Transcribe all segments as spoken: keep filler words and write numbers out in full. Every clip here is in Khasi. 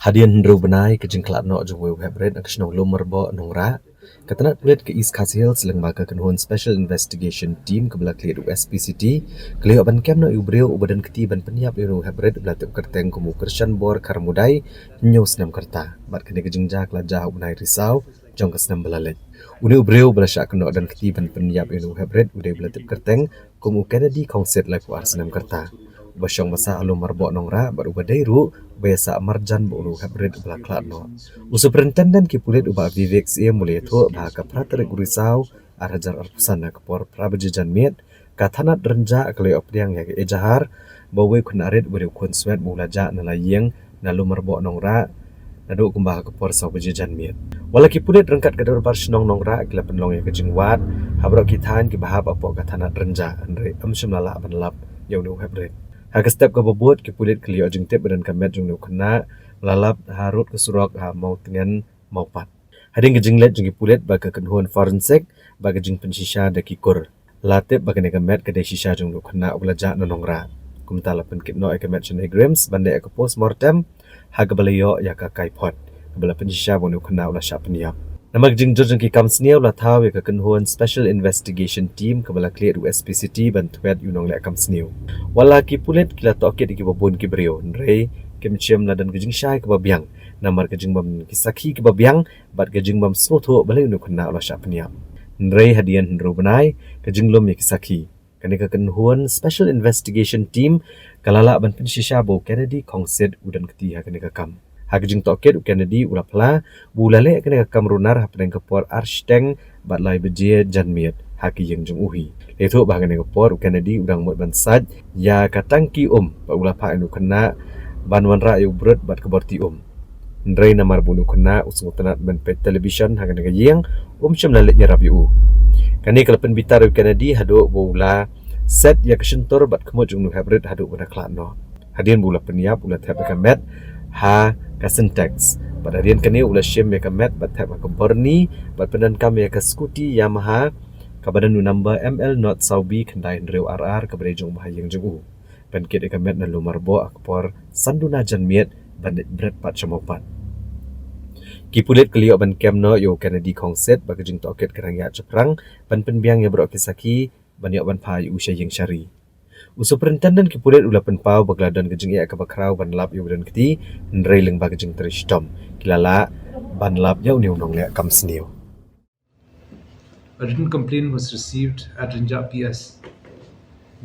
Hadien hynriew bnai ka jingkhlad noh jong uwei u heprit na ka shnong Lummarboh Nongrah, ka tnat pulit ka East Khasi Hills lyngba ka kynhun Special Investigation Team kaba la khlieh da u S P C T, ka la ïoh ban kem noh ïa u briew uba don kti ban pynïap ïa une u heprit uba la tip kyrteng kum u Krishanbor Kharmudai, hynñiew snem ka rta. Bad kane ka jingjia ka la jia ha u bnai Risaw jong ka snem ba la leit. Une u briew uba la shah kynnoh don kti ban pynïap ïa une u heprit u dei uba la tip kyrteng kum u Kennedy Khongsit, laiphew ar snem ka rta, uba shong basa ha Lummarboh Nongrah bad uba dei ruh uba ïasah marjan bad une u heprit uba la khlad noh. U Superintendent ki pulit u Bah Vivek Syiem u la ïathuh ba ha ka phra tarik u Risaw ar hajar arphew san ha ka por phra baje janmiet, ka thanat Rynjah ka la ïoh pdiang ïa ka ejahar ba uwei u khynnah rit uba dei u khunswet ba u la jah na la ïing na Lummarboh Nongrah naduh kumba ha ka por saw baje janmiet. Wat la ki pulit ryngkat ka Dorbar Shnong Nongrah ki la pynlong ïa ka jingwad ha baroh ki thaiñ kiba hap hapoh ka thanat Rynjah, hynrei ym shym la lah ban lap ïa une u heprit. Ha ka step kaba bud, ki pulit ki la ïoh jingtip ba don ka met jong une u khynnah ba la lap harud ka surok ha Mawtngen, Mawpat. Hadien ka jingleit jong ki pulit bad ka kynhun forensic bad ka jingpynshisha da ki kur, la tip ba kane ka met ka dei shisha jong une u khynnah uba la jah na Nongrah. Kumta la pynkit noh ïa ka met sha NEIGRIHMS ban leh ïa ka postmortem, ha kaba la ïoh ïa ka kaiphod kaba la pynshisha ba une u khynnah u la shah pynïap. Namar ka jingjur jong ki kam sniew, la thaw ïa ka kynhun Special Investigation Team kaba la khlieh da u S P C T ban thwet ïa u nongleh kam sniew. Wat la ki pulit ki la tohkit ïa kiba bun ki briew, hynrei kim shym la don ka jingshai kaba biang namar ka jingbym don ki sakhi kiba biang bad ka jingbym sngewthuh balei une u khynnah u la shah pynïap. Hynrei hadien hynriew bnai ka jinglum ïa ki sakhi, kane ka kynhun Special Investigation Team ka la lah ban pynshisha ba u Kennedy Khongsit u don kti ha kane ka kam. Ha ka jingtohkit, u Kennedy u la phla ba u la leh kane ka kam runar hapdeng ka por ar shiteng bad lai baje janmiet ha ka ïing jong u hi. La ïathuh ba ha kane ka por u Kennedy u dang mut ban sait ïa ka tangki um bad u la phah ïa une u khynnah ban wanrah ïa u brut bad ka borti um. Hynrei namar ba une u khynnah u sngewtynnat ban peit television ha kane ka ïing, um shym la leit ïarap ïa u. Kane ka la pynbitar ïa u Kennedy haduh ba u la set ïa ka shyntur bad khmut jong une u heprit haduh ba un khlad noh. Hadien ba u la pynïap, u la thep ïa ka met ha ka Sintex. Bad hadien kane u la shim ïa ka met bad thep ha ka burni bad pyndonkam ïa ka scooty Yamaha kaba don u number M L not saw B khyndai hynriew ar ar kaba dei jong u bahaïing jong u. Pynkit ïa ka met na Lummarboh ha ka por san duna janmiet ban leit bret pat sha Mawpat. Ki pulit ki la ïoh ban kem noh ïa u Kennedy Khongsit bad ka jingtohkit ka dang ïaid shaphrang ban pynbiang ïa baroh ki sakhi ban ïoh ban phah ïa u sha ïing sha ri. U Superintendent ki pulit u la pynpaw ba ka la don ka jingeh kaba khraw ban lap ïa u ba don kti, hynrei lyngba ka jingtrei shitom ki la lah ban lap ïa une u nongleh kam sniew. A written complaint was received at Rynjah P S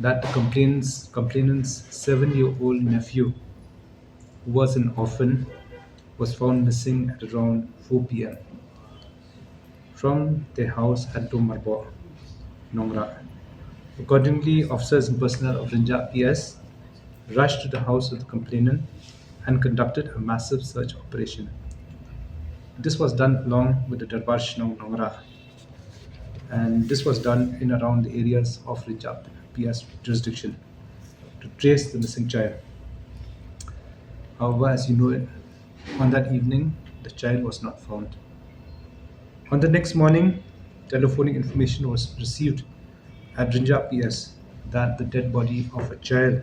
that the complainant's, complainant's seven-year-old nephew, who was an orphan, was found missing at around four p.m. from their house at Lummarboh, Nongrah. Accordingly, officers and personnel of Rynjah P S rushed to the house of the complainant and conducted a massive search operation. This was done along with the Darbar Shnong, Nongrah, and this was done in around the areas of Rynjah P S jurisdiction to trace the missing child. However, as you know, on that evening, the child was not found. On the next morning, telephonic information was received at Rynjah P S that the dead body of a child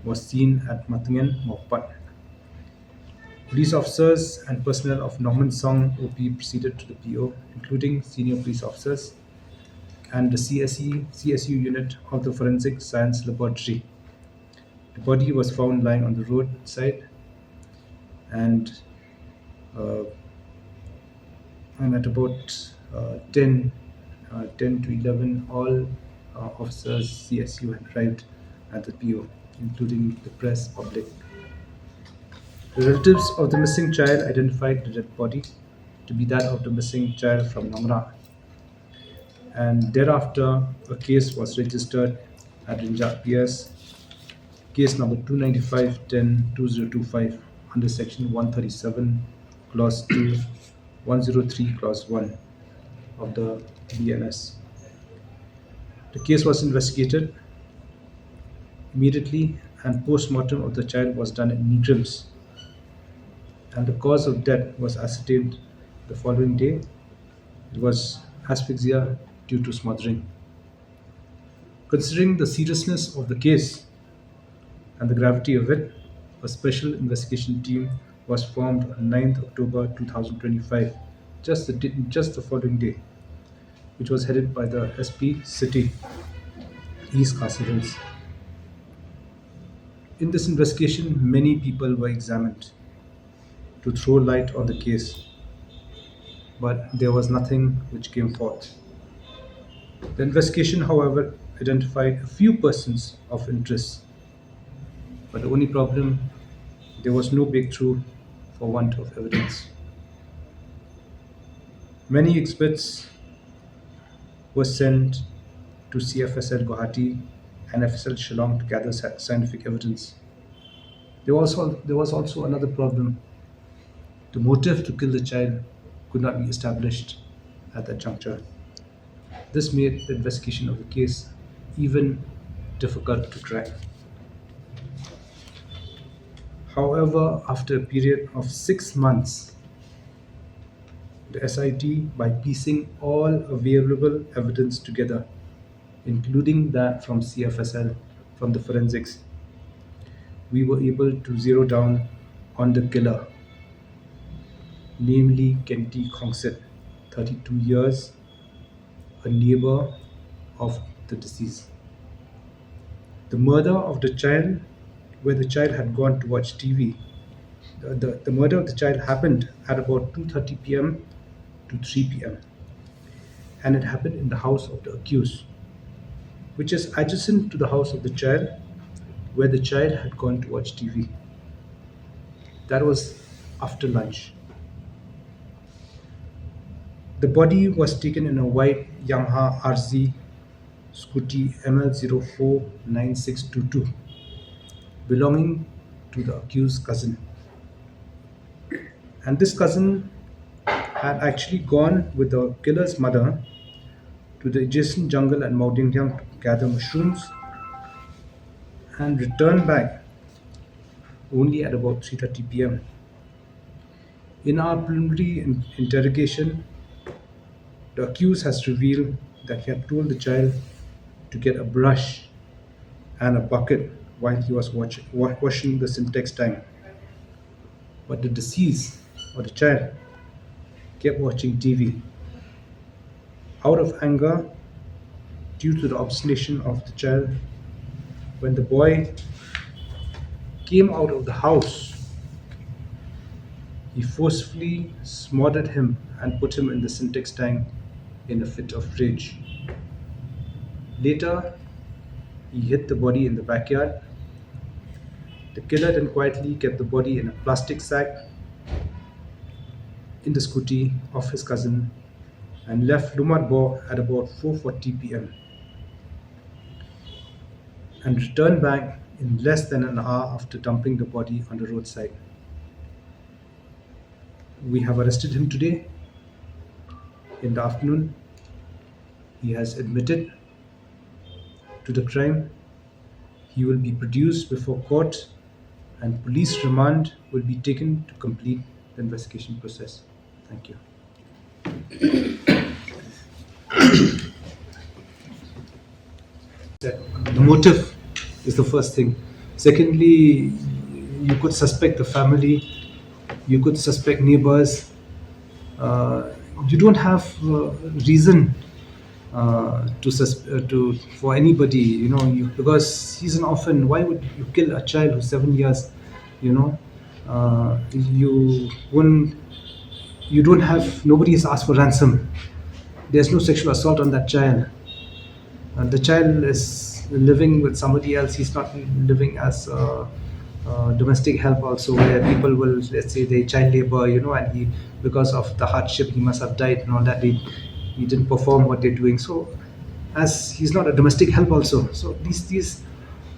was seen at Mawtngen, Mawpat. Police officers and personnel of Nongmynsong O P proceeded to the P O, including senior police officers and the C S E, C S U unit of the Forensic Science Laboratory. The body was found lying on the roadside, and, uh, and at about, uh, ten, uh, ten to eleven, all, uh, officers C S U had arrived at the P O, including the press, public. The relatives of the missing child identified the dead body to be that of the missing child from Nongrah, and thereafter a case was registered at Rynjah P S, case number two ninety-five ten two zero two five, under section one thirty-seven, clause two, one zero three, clause one of the B N S. The case was investigated immediately, and post-mortem of the child was done in NEIGRIHMS, and the cause of death was ascertained the following day. It was asphyxia due to smothering. Considering the seriousness of the case and the gravity of it, a special investigation team was formed on ninth October two thousand twenty-five, just the, di- just the following day, which was headed by the S P City, East Khasi Hills. In this investigation, many people were examined to throw light on the case, but there was nothing which came forth. The investigation, however, identified a few persons of interest, but the only problem, there was no breakthrough for want of evidence. Many experts were sent to C F S L Guwahati and F S L Shillong to gather sci- scientific evidence. There was, al- there was also another problem. The motive to kill the child could not be established at that juncture. This made the investigation of the case even difficult to crack. However, after a period of six months, the S I T, by piecing all available evidence together, including that from C F S L, from the forensics, we were able to zero down on the killer, namely Kenti Khongsit, thirty-two years, a neighbor of the deceased. The murder of the child, where the child had gone to watch T V, the, the, the murder of the child happened at about two thirty p m to three p m, and it happened in the house of the accused, which is adjacent to the house of the child, where the child had gone to watch T V. That was after lunch. The body was taken in a white Yamaha R Z scooty M L zero four nine six two two, belonging to the accused cousin. And this cousin had actually gone with the killer's mother to the adjacent jungle at Mawdyngliang to gather mushrooms and returned back only at about three thirty p m. In our preliminary in- interrogation, the accused has revealed that he had told the child to get a brush and a bucket while he was watch- wa- washing the Sintex tank. But the deceased, or the child, kept watching T V. Out of anger, due to the obstination of the child, when the boy came out of the house, he forcefully smothered him and put him in the Sintex tank in a fit of rage. Later, he hid the body in the backyard. The killer then quietly kept the body in a plastic sack in the scooty of his cousin and left Lumad Bor at about four forty p m and returned back in less than an hour after dumping the body on the roadside. We have arrested him today in the afternoon. He has admitted to the crime. He will be produced before court and police remand will be taken to complete the investigation process. Thank you. The motive is the first thing. Secondly, you could suspect the family, you could suspect neighbors. Uh, you don't have uh, reason uh, to sus- uh, to for anybody, you know, you, because he's an orphan. Why would you kill a child who's seven years? You know, uh, you won't. You don't have. Nobody has asked for ransom. There's no sexual assault on that child. Uh, the child is living with somebody else. He's not living as a, uh, domestic help also, where people will, let's say, they child labor, you know, and he, because of the hardship, he must have died and all that. He, he didn't perform what they're doing. So, as he's not a domestic help also. So these these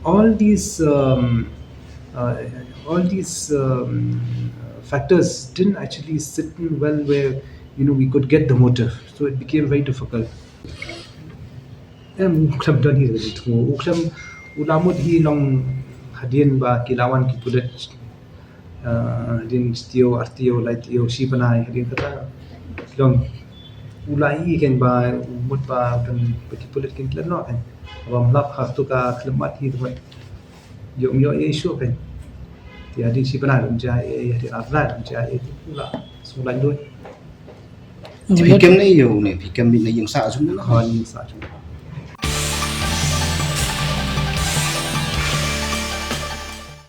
all these um, uh, all these um, factors didn't actually sit in well where, you know, we could get the motive. So it became very difficult. Em, u khlem don hi, u khlem u la mut hi long hadien ba ki la wan ki pulit, uh, hadien stio, artio, laitio, shi bnai, hadien kata long u la hi ken ba u mut ba kan ba ki pulit kin klet noh ken. Ba mlap ha tu ka khlem mat hi tu mat. Yo yo ye shu ken. Te hadien shi bnai ruh ym jia ei, hadien ar bnai ruh ym jia ei, te la sngewlait lut. Phi kem ne ïa une, phi kem ne ïing sah jong une? Ha, ïing sah jong une.